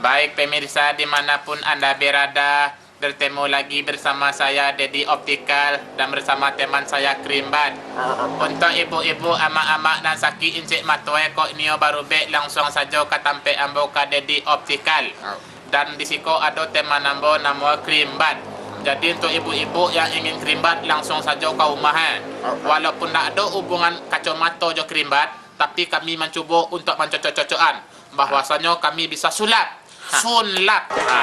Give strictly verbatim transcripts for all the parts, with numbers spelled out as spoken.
Baik pemirsa, di mana pun Anda berada, bertemu lagi bersama saya, Dedi Optical, dan bersama teman saya, Krimbat. Untuk ibu-ibu, amak-amak nan sakik incik matoe kok nio barubek, langsuang sajo ka tampek ambo ka Dedi Optical. Dan di siko ado teman ambo namo Krimbat. Jadi, untuk ibu-ibu yang ingin Krimbat, langsuang sajo ka rumah, eh. Walaupun ndak ado hubungan kacomato jo Krimbat, tapi kami mancubo untuak mancocok-cocokan bahwasanyo kami bisa sulap. Ha. Sunlap. Ha.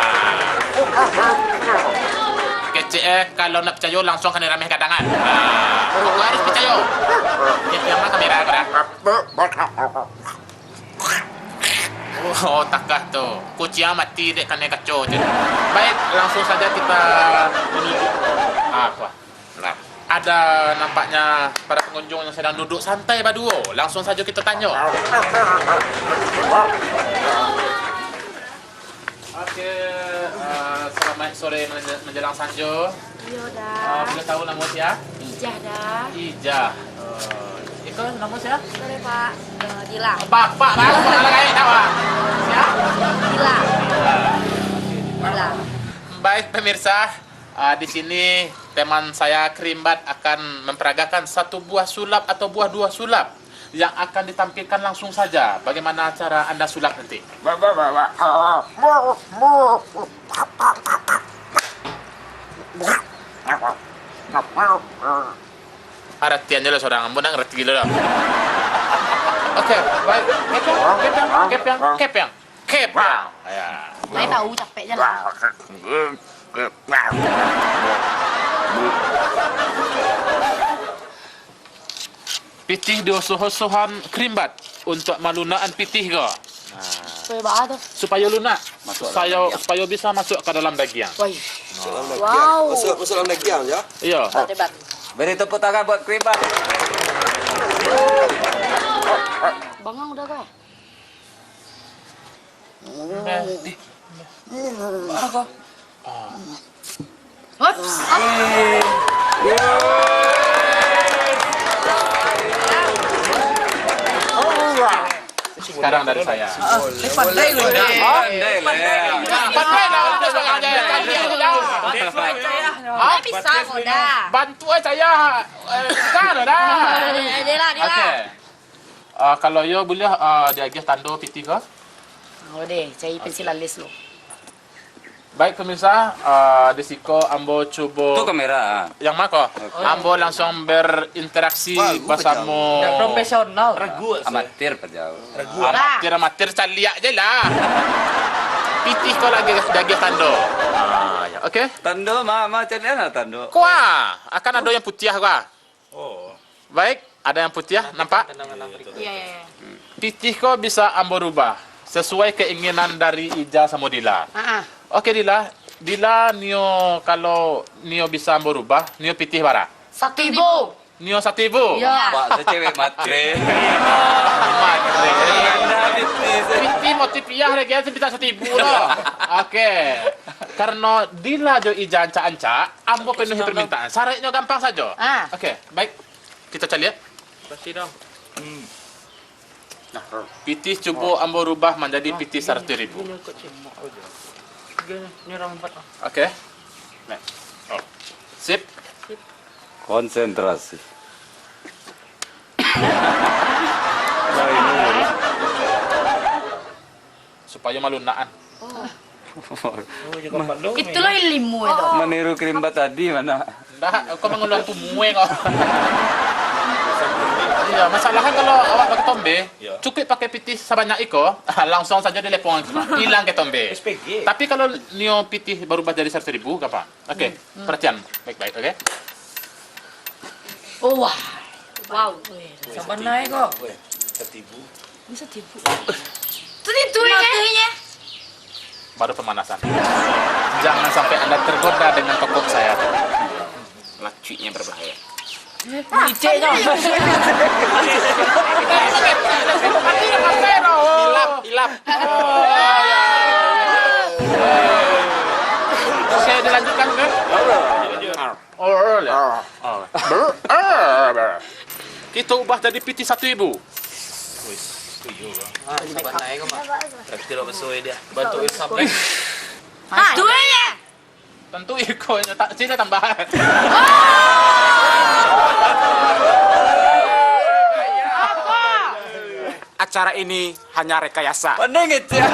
Kecek, eh, kalau ndak picayo, langsuang kanai rameh gadang, kan. Ha. Pokok harus picayo. Yo, yo ma kamera ko dah? Oh, takah tu. Kuciang mati dek kanai kaco tu. Baik, langsuang sajo kita menuju. Ah, kuah. Nah, ada nampaknya para pengunjung yang sedang duduk santai baduo. Langsuang sajo kita tanyo. Oke, eh, selamat sore menje-, menjelang sanjo. Iyo, Da. Eh, boleh tahu namo sia? Ijah, Da. Ijah. Eh, iko namo sia? Sore, Pak. Eh, Dila. Bapak baru, bapak lain, tahu, ah? Sia? Dila. Dila. Dila. Baik, pemirsa. Ah, di sini teman saya Krimbat akan memperagakan satu buah sulap atau buah dua sulap yang akan ditampilkan langsung saja. Bagaimana cara Anda sulap nanti? Aratian je lah sorang, ambo ndak ngerti gilo lah. Oke, baik. Kepiang, kepiang, kepiang, kepiang. Kep. Ya. Saya tahu, capek je lah. Pitih diosoh-osohan Krimbat untuak malunakan pitih ko. Supaya baa tu? Supayo lunak. Supayo, supayo bisa masuk ka dalam dagiang. Wah. Masuk dalam dagiang. Wow. Masuk, masuk dalam dagiang, ya? Iyo. Hebat, hebat. Beri tepuk tangan buat Krimbat. Bangang udah kah? Ups. Sekarang dari saya. Ah, dia pandai lu, Dek. Pandai lah. Pandai lah, udah sebagai aja. Dia bisa kok, dah. Bantu aja ya. Eh, sekarang dah. Eh, dia lah, dia lah. Oke. Ah, kalau iyo buliah, ah, diagiah tando pitih ko? Oh, deh, cari pensil alis lu. Baik, pemirsa, ah, di siko ambo cubo. Tu kamera, ah. Yang ma ko? Oke. Ambo langsung berinteraksi basamo. Ndak profesional. Ragu, ah. Amatir pajau. Ragu. Amatir, amatir, caliak je lah. Pitih ko lagi, diagiah tando. Ah, ya, oke. Tando, ma, ma, caliak lah tando. Kuah, akan ado yang putiah, kuah. Oh. Baik, ada yang putiah, nampak? Iya, iya, iya. Pitih ko bisa ambo rubah, sesuai keinginan dari Ija samo Dila. Ah, ah. Oke, Dila. Dila, nio, kalau nio bisa ambo rubah, nio pitih bara? Satibu. Nio satibu? Iya. Pak, saya cewek matre. Matre. Anda pitih, saya. Pitih motif piyah lagi, saya bisa satibu doh. Oke. Karena Dila jo Ija ancak-ancak, ambo penuhi permintaan. Syaratnyo gampang sajo. Ah. Oke, baik. Kita caliak. Kasih dong. Hmm. Nah, pitih cubo ambo rubah manjadi pitih saratuih ribu. Ini kok cemok aja. Tiga ni, ni orang empat lah. Oke. Nah. Oh. Sip. Sip. Konsentrasi. Supayo malunakan. Oh. Itulah ilmu itu. Maniru Krimbat tadi, mana? Ndak, kau manguluang pumue kau. Iya, masalahnya kalau awak pakai tombe, cukup pakai pitih sabanyak iko, langsung saja dilepong, hilang ke tombe. S P G. Tapi kalau nio pitih barubah jadi saratuih ribu, gampang. Oke, perhatian baik-baik, oke? Oh, wah. Wow. Sabar naik kok. Satibu. Ini satibu. Itu, itu, ya. Baru pemanasan. Jangan sampai Anda tergoda dengan tokok saya. Lacuiknya berbahaya. Liciknya. Hilap, hilap. Oke, dilanjutkan, oke? Oh, oh, ya. Oh. Kita ubah jadi pitih satu ribu. Wis, setuju, Bang. Sabar naik kau, Mak. Tidak besoi dia. Bantu Isabel. Ha, tu ya. Tentu iko nyo tak sisa tambahan. Acara ini hanya rekayasa. Pening itu ya.